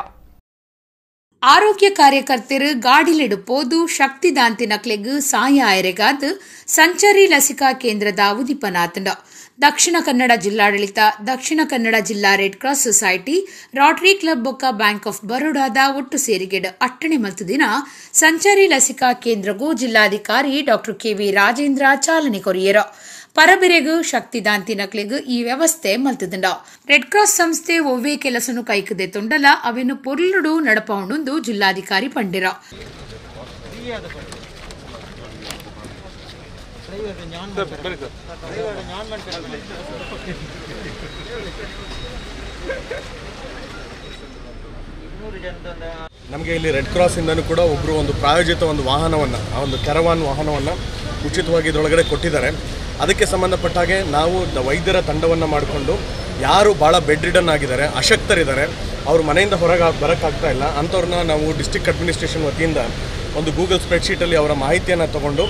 ಆರೋಗ್ಯ ಕಾರ್ಯಕರ್ತರು ಗಾಡಿಲಿಡು ಪೋದು ಶಕ್ತಿದಾಂತಿನಕ್ಲೆಗ್ ಸಾಯ ಆಯರೆಗಾದ್ ಸಂಚಾರಿ ಲಸಿಕಾ ಕೇಂದ್ರದ ಉದಿಪನಾತಂಡ. ದಕ್ಷಿಣ ಕನ್ನಡ ಜಿಲ್ಲಾಡಳಿತ, ದಕ್ಷಿಣ ಕನ್ನಡ ಜಿಲ್ಲಾ red cross society, rotary club ಬೊಕ್ಕ ಬ್ಯಾಂಕ್ ಆಫ್ ಬರೋಡಾದ ಒಟ್ಟು ಸೇರಿಗೆಡ್ ಅಟ್ಟಣೆ ಮಲ್ತು ದಿನ ಸಂಚಾರಿ ಲಸಿಕಾ ಕೇಂದ್ರಗೂ ಜಿಲ್ಲಾಧಿಕಾರಿ ಡಾ ಕೆವಿ ರಾಜೇಂದ್ರ ಚಾಲನೆ ಕೊರಿಯರ. ಪರಬೆರೆಗು ಶಕ್ತಿದಾಂತಿನಕ್ಲೆಗ್ ಈ ವ್ಯವಸ್ಥೆ ಮಲ್ತದಂಡ. ರೆಡ್ ಕ್ರಾಸ್ ಸಂಸ್ಥೆ ಒವ್ವೇ ಕೆಲಸನು ಕೈಕದೆ ತೊಂಡಲ ಅವೆನ್ನು ಪೊರ್ಲುಡು ನಡಪವಣೊಂದು ಜಿಲ್ಲಾಧಿಕಾರಿ ಪಂಡಿರ. ನಮಗೆ ಇಲ್ಲಿ ರೆಡ್ ಕ್ರಾಸ್ ಇಂದನೂ ಕೂಡ ಒಬ್ಬರು ಒಂದು ಪ್ರಾಯೋಜಿತ ಒಂದು ವಾಹನವನ್ನು, ಆ ಒಂದು ಕ್ಯಾರವಾನ್ ವಾಹನವನ್ನು ಉಚಿತವಾಗಿ ಇದರೊಳಗಡೆ ಕೊಟ್ಟಿದ್ದಾರೆ. ಅದಕ್ಕೆ ಸಂಬಂಧಪಟ್ಟ ಹಾಗೆ ನಾವು ವೈದ್ಯರ ತಂಡವನ್ನು ಮಾಡಿಕೊಂಡು ಯಾರು ಭಾಳ ಬೆಡ್ ರಿಡನ್ ಆಗಿದ್ದಾರೆ, ಅಶಕ್ತರಿದ್ದಾರೆ, ಅವ್ರ ಮನೆಯಿಂದ ಹೊರಗೆ ಬರೋಕ್ಕಾಗ್ತಾ ಇಲ್ಲ ಅಂಥವ್ರನ್ನ ನಾವು ಡಿಸ್ಟ್ರಿಕ್ಟ್ ಅಡ್ಮಿನಿಸ್ಟ್ರೇಷನ್ ವತಿಯಿಂದ ಒಂದು ಗೂಗಲ್ ಸ್ಪ್ರೆಡ್ಶೀಟಲ್ಲಿ ಅವರ ಮಾಹಿತಿಯನ್ನು ತಗೊಂಡು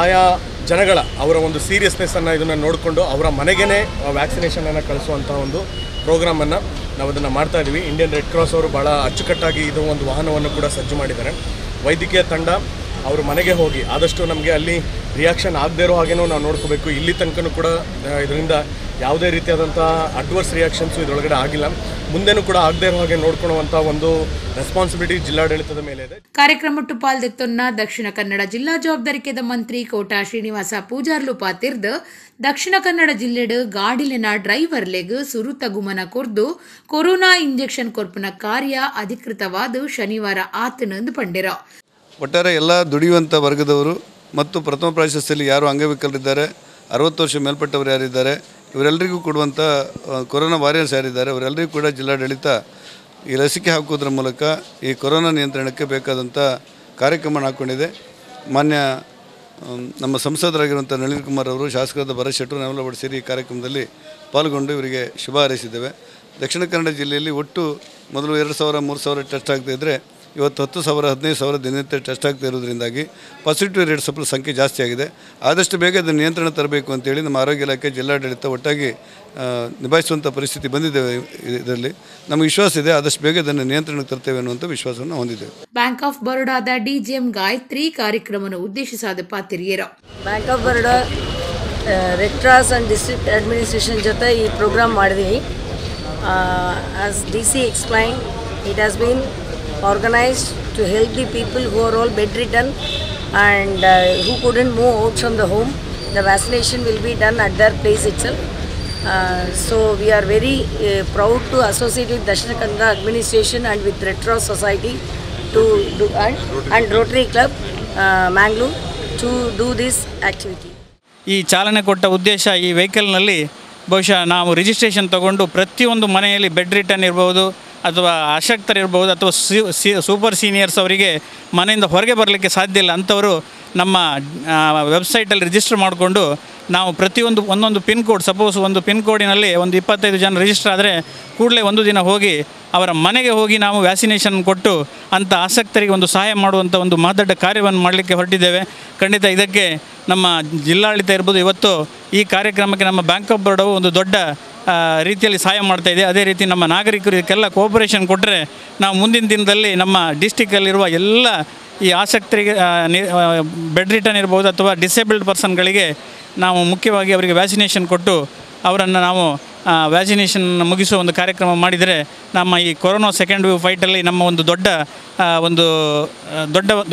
ಆಯಾ ಜನಗಳ ಅವರ ಒಂದು ಸೀರಿಯಸ್ನೆಸ್ಸನ್ನು ಇದನ್ನು ನೋಡಿಕೊಂಡು ಅವರ ಮನೆಗೇ ವ್ಯಾಕ್ಸಿನೇಷನನ್ನು ಕಳಿಸುವಂಥ ಒಂದು ಪ್ರೋಗ್ರಾಮನ್ನು ನಾವು ಅದನ್ನು ಮಾಡ್ತಾಯಿದ್ದೀವಿ. Indian red cross ಅವರು ಭಾಳ ಅಚ್ಚುಕಟ್ಟಾಗಿ ಇದು ಒಂದು ವಾಹನವನ್ನು ಕೂಡ ಸಜ್ಜು ಮಾಡಿದ್ದಾರೆ. ವೈದ್ಯಕೀಯ ತಂಡ ಅವ್ರ ಮನೆಗೆ ಹೋಗಿ ಆದಷ್ಟು ನಮಗೆ ಅಲ್ಲಿ ರಿಯಾಕ್ಷನ್ ಆಗದೇ ಇರೋ ಹಾಗೇನೂ ನಾವು ನೋಡ್ಕೋಬೇಕು. ಇಲ್ಲಿ ತನಕನೂ ಕೂಡ ಇದರಿಂದ ಯಾವುದೇ ರೀತಿಯಾದಂಥ ಅಡ್ವರ್ಸ್ ರಿಯಾಕ್ಷನ್ಸು ಇದರೊಳಗಡೆ ಆಗಿಲ್ಲ, ಮುಂದೆನೂ ಕೂಡ ಆಗದೇ ಇರೋ ಹಾಗೆ ನೋಡ್ಕೊಳ್ಳುವಂಥ ಒಂದು ರೆಸ್ಪಾನ್ಸಿಬಿಲಿಟಿ ಜಿಲ್ಲಾಡಳಿತದ ಮೇಲೆ ಇದೆ. ಕಾರ್ಯಕ್ರಮಟ್ಟು ಪಾಲ್ದೆತ್ತೊನ್ನ ದಕ್ಷಿಣ ಕನ್ನಡ ಜಿಲ್ಲಾ ಜವಾಬ್ದಾರಿಕೆದ ಮಂತ್ರಿ ಕೋಟಾ ಶ್ರೀನಿವಾಸ ಪೂಜಾರ್ಲು ಪಾತಿರ್ದು ದಕ್ಷಿಣ ಕನ್ನಡ ಜಿಲ್ಲೆಡು ಗಾಡಿಲಿನ ಡ್ರೈವರ್ಲೆಗ್ ಸುರುತ ಗುಮನ ಕೊರ್ದು ಕೊರೋನಾ ಇಂಜೆಕ್ಷನ್ ಕೊರ್ಪುನ ಕಾರ್ಯ ಅಧಿಕೃತವಾದ ಶನಿವಾರ ಆತನಂದು ಪಂಡಿರ. ಒಟ್ಟಾರೆ ಎಲ್ಲ ದುಡಿಯುವಂಥ ವರ್ಗದವರು ಮತ್ತು ಪ್ರಥಮ ಪ್ರಾಶಸ್ತ್ಯದಲ್ಲಿ ಯಾರು ಅಂಗವಿಕಲರಿದ್ದಾರೆ, 60 ವರ್ಷ ಮೇಲ್ಪಟ್ಟವರು ಯಾರಿದ್ದಾರೆ, ಇವರೆಲ್ಲರಿಗೂ ಕೊಡುವಂಥ ಕೊರೋನಾ ವಾರಿಯರ್ಸ್ ಯಾರಿದ್ದಾರೆ ಅವರೆಲ್ಲರಿಗೂ ಕೂಡ ಜಿಲ್ಲಾಡಳಿತ ಈ ಲಸಿಕೆ ಹಾಕುವುದರ ಮೂಲಕ ಈ ಕೊರೋನಾ ನಿಯಂತ್ರಣಕ್ಕೆ ಬೇಕಾದಂಥ ಕಾರ್ಯಕ್ರಮ ಹಾಕ್ಕೊಂಡಿದೆ. ಮಾನ್ಯ ನಮ್ಮ ಸಂಸದರಾಗಿರುವಂಥ ನಳಿನ್ ಕುಮಾರ್ ಅವರು, ಶಾಸಕರಾದ ಭರತ್ ಶೆಟ್ಟರು, ನಾವೆಲ್ಲ ಒಟ್ಟು ಸೇರಿ ಈ ಕಾರ್ಯಕ್ರಮದಲ್ಲಿ ಪಾಲ್ಗೊಂಡು ಇವರಿಗೆ ಶುಭ ಹಾರೈಸಿದ್ದೇವೆ. ದಕ್ಷಿಣ ಕನ್ನಡ ಜಿಲ್ಲೆಯಲ್ಲಿ ಒಟ್ಟು ಮೊದಲು 2000 3000 ಟೆಸ್ಟ್ ಆಗ್ತಾಯಿದ್ದರೆ ಇವತ್ತು 10,000 15,000 ದಿನನಿತ್ಯ ಟೆಸ್ಟ್ ಆಗ್ತಾ ಇರೋದ್ರಿಂದಾಗಿ ಪಾಸಿಟಿವ್ ರೇಟ್ ಸ್ವಲ್ಪ ಸಂಖ್ಯೆ ಜಾಸ್ತಿ ಆಗಿದೆ. ಆದಷ್ಟು ಬೇಗ ಅದನ್ನು ನಿಯಂತ್ರಣ ತರಬೇಕು ಅಂತೇಳಿ ನಮ್ಮ ಆರೋಗ್ಯ ಇಲಾಖೆ, ಜಿಲ್ಲಾಡಳಿತ ಒಟ್ಟಾಗಿ ನಿಭಾಯಿಸುವಂಥ ಪರಿಸ್ಥಿತಿ ಬಂದಿದ್ದೇವೆ. ಇದರಲ್ಲಿ ನಮಗೆ ವಿಶ್ವಾಸ ಇದೆ, ಆದಷ್ಟು ಬೇಗ ಅದನ್ನು ನಿಯಂತ್ರಣಕ್ಕೆ ತರ್ತೇವೆ ಅನ್ನುವಂಥ ವಿಶ್ವಾಸವನ್ನು ಹೊಂದಿದ್ದೇವೆ. ಬ್ಯಾಂಕ್ ಆಫ್ ಬರೋಡಾದ ಡಿಜಿಎಂ ಗಾಯತ್ರಿ ಕಾರ್ಯಕ್ರಮವನ್ನು ಉದ್ದೇಶಿಸಾದ ಪಾತಿರಿಯರು. Bank of Baroda, red cross and district administration ಜೊತೆ ಈ ಪ್ರೋಗ್ರಾಮ್ ಮಾಡಿದ್ವಿ. As D C explain, it has been organized to help the people who are all bedridden and who couldn't move out from the home. The vaccination will be done at their place itself. So we are very proud to associate with Dakshina Kannada administration and with Red Cross Society to do and Rotary Club Mangalore to do this activity. ಈ ಚಾಲನೆ ಕೊಟ್ಟ ಉದ್ದೇಶ ಈ ವೆಹಿಕಲ್ನಲ್ಲಿ ಬಹುಶಃ ನಾವು registration ತಗೊಂಡು ಪ್ರತಿಯೊಂದು ಮನೆಯಲ್ಲಿ ಬೆಡ್ ರಿಟರ್ನ್ ಇರ್ಬೋದು, ಅಥವಾ ಅಶಕ್ತರಿರ್ಬೋದು ಅಥವಾ ಸೂಪರ್ ಸೀನಿಯರ್ಸ್ ಅವರಿಗೆ ಮನೆಯಿಂದ ಹೊರಗೆ ಬರಲಿಕ್ಕೆ ಸಾಧ್ಯ ಇಲ್ಲ ಅಂಥವರು ನಮ್ಮ ವೆಬ್ಸೈಟಲ್ಲಿ ರಿಜಿಸ್ಟರ್ ಮಾಡಿಕೊಂಡು ನಾವು ಪ್ರತಿಯೊಂದು ಒಂದೊಂದು pin code, suppose ಒಂದು ಪಿನ್ ಕೋಡಿನಲ್ಲಿ ಒಂದು 25 ಜನ ರಿಜಿಸ್ಟರ್ ಆದರೆ ಕೂಡಲೇ ಒಂದು ದಿನ ಹೋಗಿ ಅವರ ಮನೆಗೆ ಹೋಗಿ ನಾವು ವ್ಯಾಕ್ಸಿನೇಷನ್ ಕೊಟ್ಟು ಅಂಥ ಆಸಕ್ತರಿಗೆ ಒಂದು ಸಹಾಯ ಮಾಡುವಂಥ ಒಂದು ಮಹದೊಡ್ಡ ಕಾರ್ಯವನ್ನು ಮಾಡಲಿಕ್ಕೆ ಹೊರಟಿದ್ದೇವೆ. ಖಂಡಿತ ಇದಕ್ಕೆ ನಮ್ಮ ಜಿಲ್ಲಾಡಳಿತ ಇರ್ಬೋದು, ಇವತ್ತು ಈ ಕಾರ್ಯಕ್ರಮಕ್ಕೆ ನಮ್ಮ ಬ್ಯಾಂಕ್ ಆಫ್ ಬರೋಡವು ಒಂದು ದೊಡ್ಡ ರೀತಿಯಲ್ಲಿ ಸಹಾಯ ಮಾಡ್ತಾಯಿದೆ. ಅದೇ ರೀತಿ ನಮ್ಮ ನಾಗರಿಕರು ಇದಕ್ಕೆಲ್ಲ ಕೋಆಪರೇಷನ್ ಕೊಟ್ಟರೆ ನಾವು ಮುಂದಿನ ದಿನದಲ್ಲಿ ನಮ್ಮ ಡಿಸ್ಟಿಕ್ಕಲ್ಲಿರುವ ಎಲ್ಲ ಈ ಆಸಕ್ತರಿಗೆ ಬೆಡ್ ರಿಟರ್ನ್ ಇರ್ಬೋದು ಅಥವಾ ಡಿಸೇಬಲ್ಡ್ ಪರ್ಸನ್ಗಳಿಗೆ ನಾವು ಮುಖ್ಯವಾಗಿ ಅವರಿಗೆ ವ್ಯಾಕ್ಸಿನೇಷನ್ ಕೊಟ್ಟು ಅವರನ್ನು ನಾವು ವ್ಯಾಕ್ಸಿನೇಷನ್ ಮುಗಿಸುವ ಒಂದು ಕಾರ್ಯಕ್ರಮ ಮಾಡಿದರೆ ನಮ್ಮ ಈ corona second wave ಫೈಟಲ್ಲಿ ನಮ್ಮ ಒಂದು ದೊಡ್ಡ ಒಂದು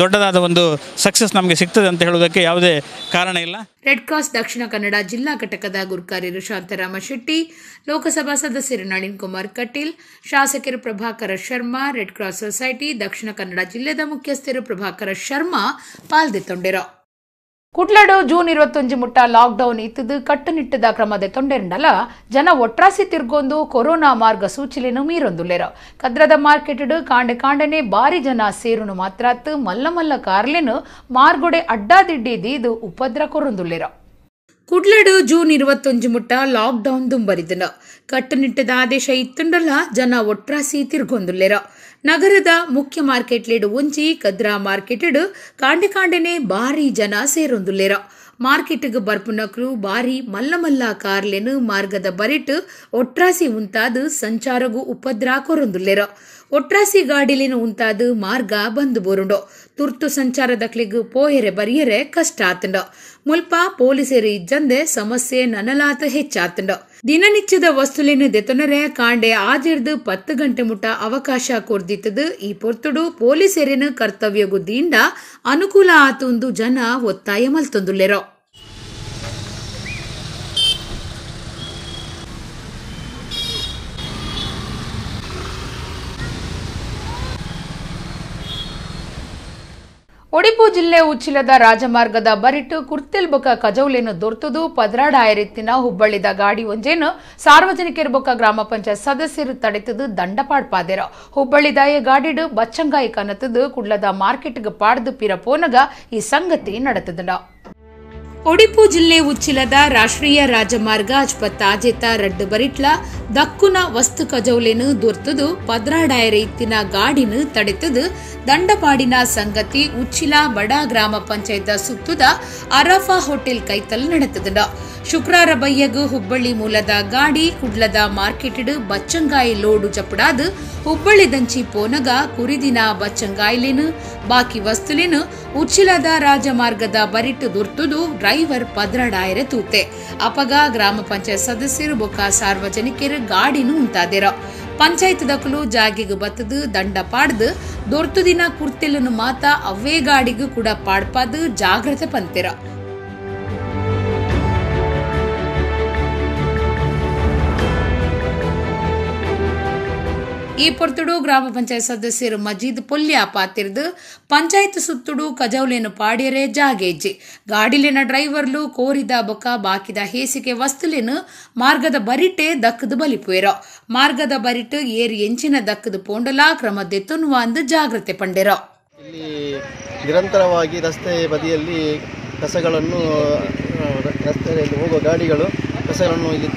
ದೊಡ್ಡದಾದ ಒಂದು ಸಕ್ಸಸ್ ನಮಗೆ ಸಿಗ್ತದೆ ಅಂತ ಹೇಳೋದಕ್ಕೆ ಯಾವುದೇ ಕಾರಣ ಇಲ್ಲ. ರೆಡ್ ಕ್ರಾಸ್ ದಕ್ಷಿಣ ಕನ್ನಡ ಜಿಲ್ಲಾ ಘಟಕದ ಗುರ್ಕಾರ್ಯರು ಶಾಂತರಾಮ ಶೆಟ್ಟಿ, ಲೋಕಸಭಾ ಸದಸ್ಯರು ನಳಿನ್ ಕುಮಾರ್ ಕಟೀಲ್, ಶಾಸಕರು Prabhakar Sharma, red cross society Dakshina Kannada ಜಿಲ್ಲೆದ ಮುಖ್ಯಸ್ಥರು ಪ್ರಭಾಕರ ಶರ್ಮಾ ಪಾಲ್ದೆತ್ತೊಂಡೆರು. ಕುಡ್ಲಡು ಜೂನ್ 21 ಮುಟ್ಟ ಲಾಕ್ಡೌನ್ ಇತ್ತದು ಕಟ್ಟುನಿಟ್ಟದ ಕ್ರಮದ ತೊಂಡೆರಂಡಲ ಜನ ಒಟ್ರಾಸಿ ತಿರ್ಗೊಂದು ಕೊರೋನಾ ಮಾರ್ಗಸೂಚಿಲೇನು ಮೀರೊಂದುಲ್ಲೇರು. ಕದ್ರದ ಮಾರ್ಕೆಟ್ ಕಾಂಡೆ ಕಾಂಡನೆ ಬಾರಿ ಜನ ಸೇರುನು ಮಾತ್ರಾತ್ ಮಲ್ಲ ಮಲ್ಲ ಕಾರ್ಲೇನು ಮಾರ್ಗೊಡೆ ಅಡ್ಡಾದಿಡ್ಡಿ ದೀದು ಉಪದ್ರ ಕೊರೊಂದುಲ್ಲೇರು. ಕುಡ್ಲಡು ಜೂನ್ 21 ಮುಟ್ಟ ಲಾಕ್ಡೌನ್ ದುಂಬರಿದನು. ಕಟ್ಟುನಿಟ್ಟದ ಆದೇಶ ಇತ್ತುಂಡಲ ಜನ ಒಟ್ರಾಸಿ ತಿರ್ಗೊಂದುಲ್ಲೇರು. ನಗರದ ಮುಖ್ಯ ಮಾರ್ಕೆಟ್ ಲೇಡು ಒಂಜಿ ಕದ್ರಾ ಮಾರ್ಕೆಟ್ ಕಾಂಡೆ ಕಾಂಡೆನೆ ಬಾರಿ ಜನ ಸೇರೊಂದುಲ್ಲೇರು. ಮಾರ್ಕೆಟ್ಗೆ ಬರ್ಪುನಕ್ರು ಬಾರಿ ಮಲ್ಲ ಮಲ್ಲ ಕಾರ್ಲೇನು ಮಾರ್ಗದ ಬರಿಟ್ ಒಟ್ರಾಸಿ ಉಂತಾದ ಸಂಚಾರಗೂ ಉಪದ್ರ ಕೊರೊಂದುಲ್ಲೇರು. ಒಟ್ರಾಸಿ ಗಾಡಿಲೇನು ಉಂತಾದ ಮಾರ್ಗ ಬಂದು ಬೋರುಂಡು. ತುರ್ತು ಸಂಚಾರದಕ್ಲಿಗ್ ಪೋಯೆರೆ ಬರಿಯರೆ ಕಷ್ಟ ಆತಂಡು. ಮುಲ್ಪ ಪೊಲೀಸರು ಇಜ್ಜಂದೆ ಸಮಸ್ಯೆ ನನಲಾತ ಹೆಚ್ಚಾತಂಡು. ದಿನನಿತ್ಯದ ವಸ್ತುಲೇನು ದೆತೊನರೆ ಕಾಂಡೆ ಆಜಿರ್ದು 10 ಗಂಟೆ ಮುಟ್ಟ ಅವಕಾಶ ಕೊರ್ದಿತ್ತದು. ಈ ಪೊರ್ತುಡು ಪೊಲೀಸರೇನು ಕರ್ತವ್ಯಗು ದಿಂಡ ಅನುಕೂಲ ಆತುಂದು ಜನ ಒತ್ತಾಯ ಮಲ್ತೊಂದುಲ್ಲೆರೋ. ಒಡಿಪು ಜಿಲ್ಲೆ ಉಚ್ಚಿಲದ ರಾಜಮಾರ್ಗದ ಬರಿಟು ಕುರ್ತೆಲ್ ಬೊಕ ಕಜೌಲೇನು ದೊರ್ತುದು ಪದ್ರಾಡಾಯರಿತ್ತಿನ ಹುಬ್ಬಳ್ಳಿದ ಗಾಡಿ ಒಂಜೇನು ಸಾರ್ವಜನಿಕರ ಬೊಕ ಗ್ರಾಮ ಪಂಚಾಯತ್ ಸದಸ್ಯರು ತಡೆತದು ದಂಡ ಪಾಡ್ಪಾದೆರು. ಹುಬ್ಬಳ್ಳಿದಾಯ ಗಾಡಿಡು ಬಚ್ಚಂಗಾಯಿ ಕನತದು ಕುಡ್ಲದ ಮಾರ್ಕೆಟ್ಗೆ ಪಾಡ್ದು ಪಿರ ಪೋನಗ ಈ ಸಂಗತಿ ನಡೆತದ. ಒಡಿಪು ಜಿಲ್ಲೆ ಉಚ್ಚಿಲದ ರಾಷ್ಟ್ರೀಯ ರಾಜಮಾರ್ಗ ಅಜ್ಪತ್ತಾಜೇತ ರಡ್ಡು ಬರಿಟ್ಲ ದಕ್ಕುನ ವಸ್ತು ಕಜೌಲೇನು ದೊರ್ತುದು ಪದ್ರಾಡಾಯರ ಇತ್ತಿನ ಗಾಡಿನ ತಡೆತದು ದಂಡಪಾಡಿನ ಸಂಗತಿ ಉಚ್ಚಿಲ ಬಡ ಗ್ರಾಮ ಪಂಚಾಯತ್ ಸುತ್ತುದ ಅರಫಾ ಹೋಟೆಲ್ ಕೈತಲ್ ನಡೆತದ. ಶುಕ್ರಾರ ಬಯ್ಯಗು ಹುಬ್ಬಳ್ಳಿ ಮೂಲದ ಗಾಡಿ ಕುಡ್ಲದ ಮಾರ್ಕೆಟ್ ಬಚ್ಚಂಗಾಯಿ ಲೋಡು ಜಪಡಾದು ಹುಬ್ಬಳ್ಳಿ ದಂಚಿ ಪೋನಗ ಕುರಿದಿನ ಬಚ್ಚಂಗಾಯಿಲೇನು ಬಾಕಿ ವಸ್ತುಲೇನು ಉಚ್ಚಿಲದ ರಾಜಮಾರ್ಗದ ಬರಿಟ್ಟು ದುರ್ತುದು ಡ್ರೈವರ್ ಪದ್ರಾಡಾಯರೆ ತೂತೆ. ಅಪಗ ಗ್ರಾಮ ಪಂಚಾಯತ್ ಸದಸ್ಯರು ಬೊಕ್ಕ ಸಾರ್ವಜನಿಕರು ಗಾಡಿನೂ ಉಂಟಾದಿರ. ಪಂಚಾಯತ್ ದಕಲು ಜಾಗೆಗೆ ಬತ್ತದು ದಂಡ ಪಾಡ್ದು ದೊರ್ತುದಿನ ಕುರ್ತೆಲನ್ನು ಮಾತ ಅವೇ ಗಾಡಿಗೂ ಕೂಡ ಪಾಡ್ಪಾದು ಜಾಗ್ರತೆ ಪಂತಿರ. ಈ ಪೊರ್ತುಡು ಗ್ರಾಮ ಪಂಚಾಯತ್ ಸದಸ್ಯರು ಮಜೀದ್ ಪೊಲ್ಯ ಪಾತಿರ್ದು ಪಂಚಾಯತ್ ಸುತ್ತುಡು ಕಜೌಲೇನು ಪಾಡ್ಯರೆ ಜಾಗೇಜಿ ಗಾಡಿಲೇನ ಡ್ರೈವರ್ಲು ಕೋರಿದ ಬೊಕ್ಕ ಬಾಕಿದ ಹೇಸಿಗೆ ವಸ್ತುಲೇನು ಮಾರ್ಗದ ಬರಿಟೆ ದಕ್ಕದು ಬಲಿಪುಯರೋ. ಮಾರ್ಗದ ಬರಿಟು ಏರು ಎಂಚಿನ ದಕ್ಕದು ಪೋಂಡಲಾ ಕ್ರಮ ದೆತ್ತುನ್ವ ಅಂದು ಜಾಗ್ರತೆ ಪಂಡೆರೋ. ಇಲ್ಲಿ ನಿರಂತರವಾಗಿ ರಸ್ತೆ ಬದಿಯಲ್ಲಿ ಕಸಗಳನ್ನು ರಸ್ತೆಯಲ್ಲಿ ಹೋಗುವ ಗಾಡಿಗಳು ಕಸಗಳನ್ನು ಇಲ್ಲಿ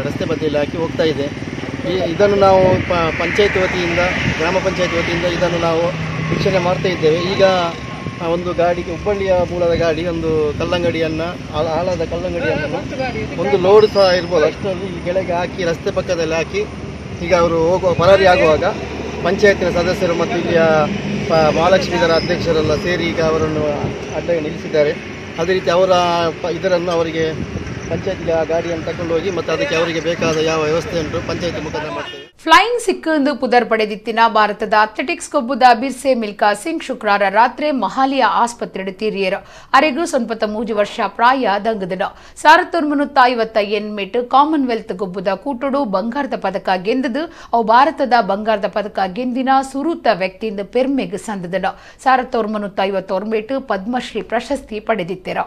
ರಸ್ತೆ ಬದಿಯಲ್ಲಿ ಹಾಕಿ ಹೋಗ್ತಾ ಇದೆ. ಇದನ್ನು ನಾವು ಪಂಚಾಯತ್ ವತಿಯಿಂದ, ಗ್ರಾಮ ಪಂಚಾಯತ್ ವತಿಯಿಂದ ಇದನ್ನು ನಾವು ವೀಕ್ಷಣೆ ಮಾಡ್ತಾ ಇದ್ದೇವೆ. ಈಗ ಒಂದು ಗಾಡಿಗೆ ಹುಬ್ಬಳ್ಳಿಯ ಮೂಲದ ಗಾಡಿ ಒಂದು ಕಲ್ಲಂಗಡಿಯನ್ನು, ಆಳದ ಕಲ್ಲಂಗಡಿಯನ್ನು ಒಂದು ಲೋಡ್ ಸಹ ಇರ್ಬೋದು ಅಷ್ಟರಲ್ಲಿ ಇಲ್ಲಿ ಕೆಳಗೆ ಹಾಕಿ ರಸ್ತೆ ಪಕ್ಕದಲ್ಲಿ ಹಾಕಿ ಈಗ ಅವರು ಹೋಗುವ ಪರಾರಿ ಆಗುವಾಗ ಪಂಚಾಯತಿನ ಸದಸ್ಯರು ಮತ್ತು ಇಲ್ಲಿಯ ಮಹಾಲಕ್ಷ್ಮೀಧರ ಅಧ್ಯಕ್ಷರೆಲ್ಲ ಸೇರಿ ಈಗ ಅವರನ್ನು ಅಡ್ಡ ನಿಲ್ಲಿಸಿದ್ದಾರೆ. ಅದೇ ರೀತಿ ಅವರ ಇದರನ್ನು ಅವರಿಗೆ ಪಂಚಾಯತ್ಗೆ ಆ ಗಾಡಿಯನ್ನು ತಗೊಂಡು ಹೋಗಿ ಮತ್ತು ಅದಕ್ಕೆ ಅವರಿಗೆ ಬೇಕಾದ ಯಾವ ವ್ಯವಸ್ಥೆ ಉಂಟು ಪಂಚಾಯತ್ ಮುಖಾಂತರ ಮಾಡ್ತೇವೆ. ಫ್ಲೈಯಿಂಗ್ ಸಿಕ್ ಎಂದು ಪುದರ್ ಪಡೆದಿತ್ತಿನ ಭಾರತದ ಅಥ್ಲೆಟಿಕ್ಸ್ ಕೊಬ್ಬುದ ಬಿರ್ಸೆ ಮಿಲ್ಕಾ ಸಿಂಗ್ ಶುಕ್ರಾರ ರಾತ್ರಿ ಮಹಾಲಿಯ ಆಸ್ಪತ್ರೆ ತೀರಿಯರು. ಅರೆಗೂ 93 ವರ್ಷ ಪ್ರಾಯ ದಂಗದನು. 1958 ಮೇಟ್ ಕಾಮನ್ವೆಲ್ತ್ ಗೊಬ್ಬುದ ಕೂಟುಡು ಬಂಗಾರದ ಪದಕ ಗೆಂದದು ಅವು ಭಾರತದ ಬಂಗಾರದ ಪದಕ ಗೆಂದಿನ ಸುರೂತ ವ್ಯಕ್ತಿಯಿಂದ ಪೆರ್ಮೆಗೆ ಸಂದದನು. 1951 ಮೇಟ್ ಪದ್ಮಶ್ರೀ ಪ್ರಶಸ್ತಿ ಪಡೆದಿತ್ತೆರು.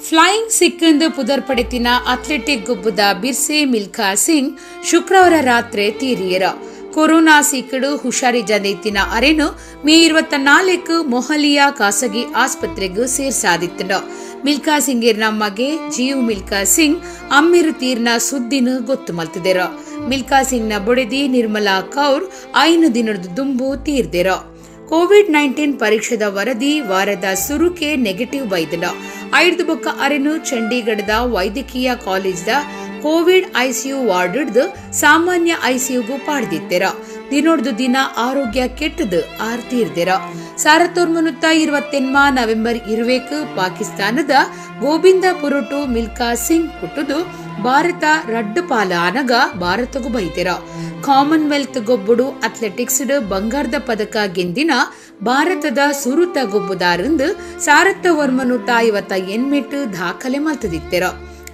ಫ್ಲೈಯಿಂಗ್ ಸಿಕ್ ಎಂದು ಪುದರ್ ಪಡೆತಿನ ಅಥ್ಲೆಟಿಕ್ ಗುಬ್ಬುದ ಬಿರ್ಸೆ ಮಿಲ್ಖಾ ಸಿಂಗ್ ಶುಕ್ರವಾರ ರಾತ್ರಿ ತೀರಿಯರು. ಕೊರೋನಾ ಸೀಕಡು ಹುಷಾರಿ ಜಂದೈತಿನ ಅರೆನು ಮೇ 24 ಮೊಹಲಿಯಾ ಖಾಸಗಿ ಆಸ್ಪತ್ರೆಗೂ ಸೇರ್ಸಾದಿತ್ತನು. ಮಿಲ್ಕಾ ಸಿಂಗಿರ್ನ ಮಗೆ ಜೀವ್ ಮಿಲ್ಕಾ ಸಿಂಗ್ ಅಮ್ಮಿರು ತೀರ್ನ ಸುದ್ದಿನ ಗೊತ್ತು ಮಲ್ತಿದೆರು. ಮಿಲ್ಕಾ ಸಿಂಗ್ನ ಬೊಡೆದಿ ನಿರ್ಮಲಾ ಕೌರ್ 5 ದಿನದ ದುಂಬು ತೀರ್ದೆರು. ಕೋವಿಡ್-19 ಪರೀಕ್ಷೆದ ವರದಿ ವಾರದ ಸುರುಕೆ ನೆಗೆಟಿವ್ ಬೈದನು. 5 ಬೊಕ್ಕ ಅರೆನು ಚಂಡೀಗಢದ ವೈದ್ಯಕೀಯ ಕಾಲೇಜ್ದ ಕೋವಿಡ್ ಐಸಿಯು ವಾರ್ಡ್ ಸಾಮಾನ್ಯ ಐಸಿಯುಗೂ ಪಾಡ್ದಿತ್ತೆರ. ದಿನೊಡ್ದು ದಿನ ಆರೋಗ್ಯ ಕೆಟ್ಟದು ಆರ್ ತೀರ್ದೆರ. 1928 ನವೆಂಬರ್ 20 ಪಾಕಿಸ್ತಾನದ ಗೋವಿಂದಪುರಟು ಮಿಲ್ಕಾ ಸಿಂಗ್ ಪುಟ್ಟುದು ಭಾರತ ರಡ್ಡು ಪಾಲ ಆನಗ ಭಾರತಗೂ ಬೈದೆರ. ಕಾಮನ್ವೆಲ್ತ್ ಗೊಬ್ಬುಡು ಅಥ್ಲೆಟಿಕ್ಸ್ ಬಂಗಾರದ ಪದಕ ಗೆಂದಿನ ಭಾರತದ ಸುರುತ ಗೊಬ್ಬುದಾರಂದು 1958 ದಾಖಲೆ ಮಲ್ತದಿತ್ತೆರ.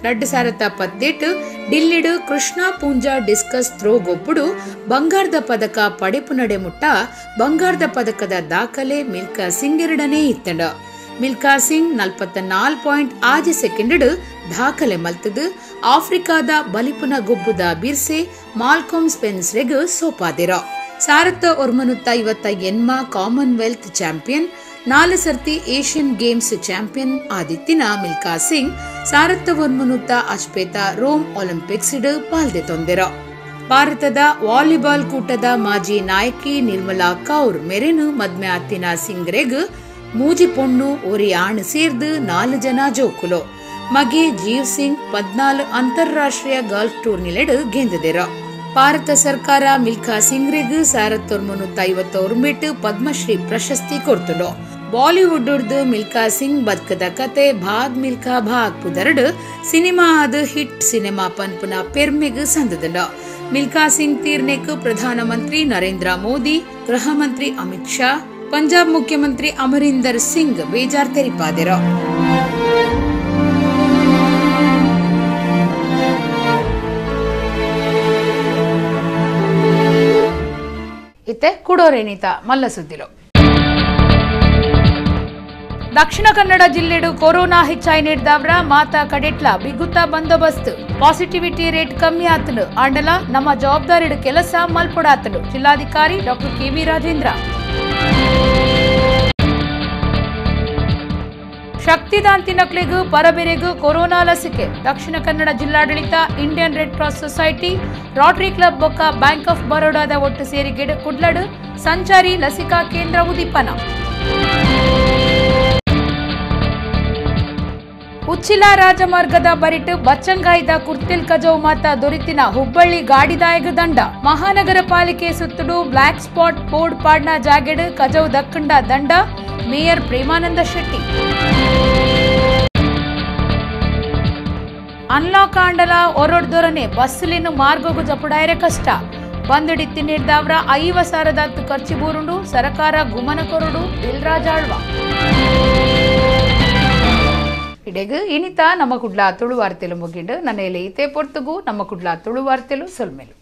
2018 ಡಿಲ್ಲಿಡು ಕೃಷ್ಣ ಪೂಂಜಾ ಡಿಸ್ಕಸ್ ಥ್ರೋ ಗೊಬ್ಬುಡು ಬಂಗಾರದ ಪದಕ ಪಡೆಪು ನಡೆ ಮುಟ್ಟ ಬಂಗಾರದ ಪದಕದ ದಾಖಲೆ ಮಿಲ್ಕಾ ಸಿಂಗ್ ಎರಡನೇ ಇತ್ತಂಡ. ಮಿಲ್ಕಾ ಸಿಂಗ್ 44.6 ಸೆಕೆಂಡ್ ದಾಖಲೆ ಮಲ್ತದು ಆಫ್ರಿಕಾದ ಬಲಿಪುನ ಗೊಬ್ಬುದ ಬಿರ್ಸೆ ಮಾಲ್ಕೊಮ್ ಸ್ಪೆನ್ಸ್ರೆಗ್ ಸೋಪಾದಿರ. 1958 ಕಾಮನ್ವೆಲ್ತ್ ಚಾಂಪಿಯನ್, 4 ಸರ್ತಿ ಏಷ್ಯನ್ ಗೇಮ್ಸ್ ಚಾಂಪಿಯನ್ ಆದಿತ್ತಿನ ಮಿಲ್ಕಾ ಸಿಂಗ್ 1958 ರೋಮ್ ಒಲಿಂಪಿಕ್ಸ್ ಪಾಲ್ದೆ ತೊಂದೆರ. ಭಾರತದ ವಾಲಿಬಾಲ್ ಕೂಟದ ಮಾಜಿ ನಾಯಕಿ ನಿರ್ಮಲಾ ಕೌರ್ ಮೆರೆನು ಮದ್ಮೆ ಆತಿನ ಸಿಂಗ್ರೆಗ್ ಮೂಜಿ ಪೊಣ್ಣು ಒರಿ ಆಣ್ ಸೇರ್ದು 4 ಜನ ಜೋಕುಲು. ಮಗೆ ಜೀವ್ ಸಿಂಗ್ 14 ಅಂತಾರಾಷ್ಟ್ರೀಯ ಗಾಲ್ಫ್ ಟೂರ್ನಿಲೆಡ್ ಗೆಂದದೆರ. ಭಾರತ ಸರ್ಕಾರ ಮಿಲ್ಖಾ ಸಿಂಗ್ರೆಗ್ 1959 ಪದ್ಮಶ್ರೀ ಪ್ರಶಸ್ತಿ ಕೊಡ್ತುಂಡು. ಬಾಲಿವುಡ್ ಮಿಲ್ಖಾ ಸಿಂಗ್ ಬದುಕದ ಕತೆ ಭಾಗ್ ಮಿಲ್ಖಾ ಭಾಗ್ ಪುದರಡು ಸಿನಿಮಾ ಆದ ಹಿಟ್ ಸಿನಿಮಾ ಪನ್ಪುನ ಪೆರ್ಮೆಗ್ ಸಂದದಂಡ. ಮಿಲ್ಖಾ ಸಿಂಗ್ ತೀರ್ನೆಕ್ ಪ್ರಧಾನಮಂತ್ರಿ ನರೇಂದ್ರ ಮೋದಿ, ಗೃಹ ಮಂತ್ರಿ ಅಮಿತ್ ಶಾ, ಪಂಜಾಬ್ ಮುಖ್ಯಮಂತ್ರಿ ಅಮರಿಂದರ್ ಸಿಂಗ್ ಬೇಜಾರ್ ತೆರಿಪಾದೆರ. ಇತ್ತೆ ಕುಡೋರೇನಿತ ಮಲ್ಲ ಸುದ್ದಿಲು. ದಕ್ಷಿಣ ಕನ್ನಡ ಜಿಲ್ಲೆಡು ಕೊರೋನಾ ಹೆಚ್ಚಾಯಿ ನೀಡಿದವರ ಮಾತಾ ಕಡೆಟ್ಲ ಬಿಗುತ್ತ ಬಂದೋಬಸ್ತ್. ಪಾಸಿಟಿವಿಟಿ ರೇಟ್ ಕಮ್ಮಿ ಆತನು ಆಂಡಲ ನಮ್ಮ ಜವಾಬ್ದಾರಿ ಕೆಲಸ ಮಲ್ಪೊಡಾತನು ಜಿಲ್ಲಾಧಿಕಾರಿ ಡಾಕ್ಟರ್ ಕೆವಿ ರಾಜೇಂದ್ರ. ಶಕ್ತಿದಾಂತಿನಕ್ಲೆಗೂ ಪರಬೆರೆಗೂ ಕೊರೋನಾ ಲಸಿಕೆ. ದಕ್ಷಿಣ ಕನ್ನಡ ಜಿಲ್ಲಾಡಳಿತ, Indian Red Cross Society, Rotary Club ಬೊಕ್ಕ ಬ್ಯಾಂಕ್ ಆಫ್ ಬರೋಡಾದ ಒಟ್ಟು ಸೇರಿಗೆಡು ಕುಡ್ಲಡು ಸಂಚಾರಿ ಲಸಿಕಾ ಕೇಂದ್ರ ಉದ್ದೀಪನ. ಉಚ್ಚಿಲ ರಾಜಮಾರ್ಗದ ಬರಿಟು ಬಚ್ಚಂಗಾಯ್ದ ಕುರ್ತಿಲ್ ಕಜವು ಮಾತ ದೊರಿತಿನ ಹುಬ್ಬಳ್ಳಿ ಗಾಡಿದಾಯಗ ದಂಡ. ಮಹಾನಗರ ಪಾಲಿಕೆ ಸುತ್ತಡು ಬ್ಲಾಕ್ ಸ್ಪಾಟ್ ಬೋರ್ಡ್ ಪಾಡ್ನ ಜಾಗೆಡು ಕಜವು ದಕ್ಕಂಡ ದಂಡ. ಮೇಯರ್ ಪ್ರೇಮಾನಂದ ಶೆಟ್ಟಿ. ಅನ್ಲಾಕ್ ಆಂಡಲ ಒರೊಡ್ದೊರನೆ ಬಸ್ಸುಲಿನ ಮಾರ್ಗಗೂ ಜಪುಡಾಯರೆ ಕಷ್ಟ. ಬಂದಡಿತ್ತಿ ನೀಡ್ದವರ 50,000 ಖರ್ಚು ಬೂರುಂಡು. ಸರಕಾರ ಗುಮನ ಕೊರಡು. ದಿಲ್ರಾಜ್ ಆಳ್ವ. ಇಡೆಗ್ ಇನಿತ ನಮ್ಮ ಕುಡ್ಲ ತುಳುವಾರ್ತೆಲು ಮುಗಿಂಡು. ನನ್ನ ಎಲೆ ಇತೆ ಪೊರ್ತುಗು ನಮ್ಮ ಕುಡ್ಲ ತುಳುವಾರ್ತೆಲು ಸೊಲ್ಮೆಲು.